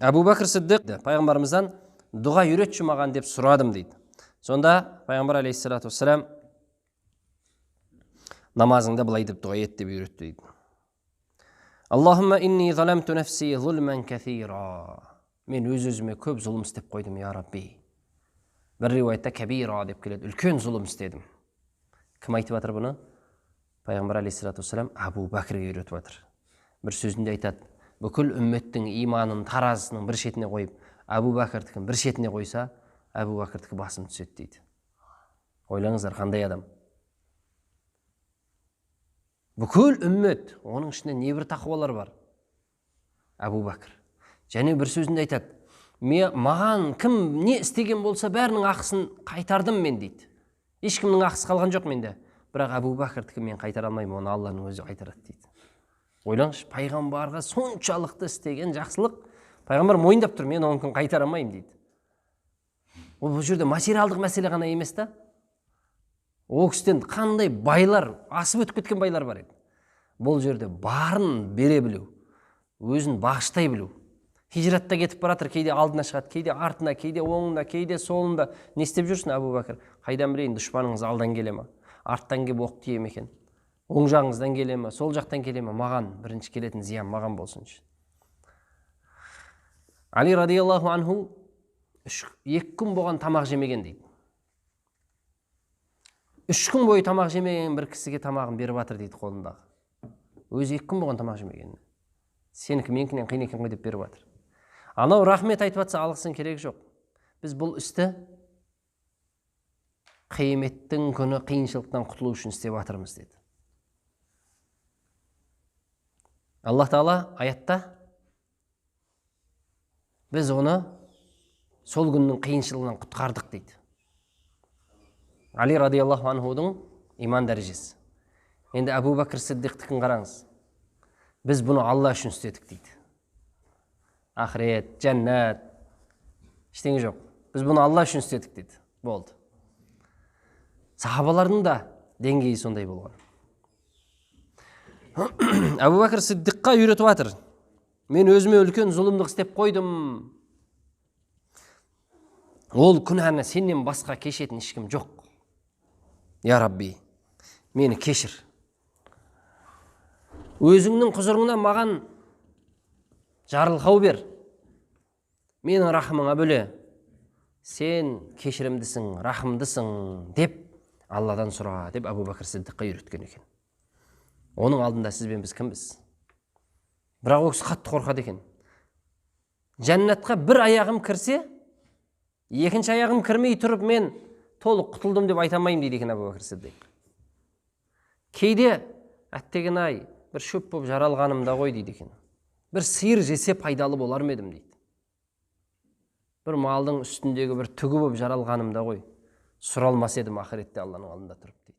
Әбу Бәкір Сиддиқ пайғамбарымыздан дұға үйретші маған деп сұрадым дейді. Сонда пайғамбар алейхиссалату вассалам намазыңда былай деп дұға ет деп үйретті дейді. Аллахумма инни заламту нафси зулман кәсира. Мен өз-өзіме көп зұлым істеп қойдым, я Рабби. Бір риуаятта кәбира деп келеді, үлкен зұлым істедім. Кім айтып жатыр бұны? Пайғамбар алейхиссалату вассалам Әбу Бәкірге үйретіп жатыр. Бір сөзінде айтады, бүкіл үмметтің иманын таразысының бір шетіне қойып, Әбу Бәкірдікін бір шетіне қойса, Әбу Бәкірдікі басым түседі дейді. Ойлаңыздар, қандай адам? Бүкіл үммет, оның ішінде небір тақуалар бар. Әбу Бәкір. Және бір сөзінде айтады, маған кім не істеген болса, бәрінің ақысын қайтардым мен дейді. Ешкімнің ақысы қалған жоқ менде. Бірақ Әбу Бәкірдікі мен қайтара алмаймын, оны Алланың өзі қайтарады дейді. Ойлаңызшы, пайғамбарға соншалықты істеген жақсылық, пайғамбар мойындап тұр, мен оныкін қайтара алмаймын дейді. Ол бұл жерде материалдық мәселе ғана емес та. Ол кісіден қандай байлар, асып өтіп кеткен байлар бар еді. Бұл жерде барын бере білу, өзін бағыштай білу. Хижратта кетіп баратыр, кейде алдына шығады, кейде артына, кейде оңында, кейде солында. Не істеп жүрсің, Әбу Бәкір? Қайдан білейін, дұшпаныңыз алдан келе ма? Арттан келіп оқ тие ме екен? Оң жағыңыздан келе ме, сол жақтан келе ме? Маған бірінші келетін зиян маған болсыншы. Али радиаллаху анху 2 күн болған тамақ жемеген дейді. 3 күн бойы тамақ жемеген бір кісіге тамағын беріп жатыр дейді қолындағы. Өзі 2 күн болған тамақ жемеген. Сенікі менікінен қиын екен ғой деп беріп жатыр. Анау рахмет айтып жатса, алғысың керек жоқ. Біз бұл істі қияметтің күні қиыншылықтан құтылу үшін істеп жатырмыз деді. Аллах тағала аятта біз оны сол күннің қиыншылығынан құтқардық дейді. Али радиаллаху анхудың иман дәрежесі. Енді Әбу Бәкір Сиддиқтікін қараңыз. Біз бұны Алла үшін істедік дейді. Ақырет, жәннат, ештеңе жоқ. Біз бұны Алла үшін істедік дейді. Болды. Сахабалардың да деңгейі сондай болған. Әбу Бәкір Сиддиққа үйретіп жатыр. Мен өзіме үлкен зұлымдық істеп қойдым. Ол күнәні сенен басқа кешетін ешкім жоқ. Я Рабби, мені кешір. Өзіңнің құзырыңнан маған жарылқау бер. Менің рахымыңа бөле. Сен кешірімдісің, рахымдысың деп Алладан сұра деп Әбу Бәкір Сиддиққа үйреткен екен. Оның алдында сіз бен біз кімбіз? Бірақ ол кісі қатты қорқады екен. Жәннатқа бір аяғым кірсе, екінші аяғым кірмей тұрып мен толық құтылдым деп айта алмаймын дейді екен Әбу Бәкір Сиддиқ. Кейде әттеген ай, бір шөп болып жаралғанымда ғой дейді екен. Бір сиыр жесе пайдалы болар ма едім дейді. Бір малдың үстіндегі бір түгі болып жаралғанымда ғой, сұралмас едім ақыретте Алланың алдында тұрып дейді.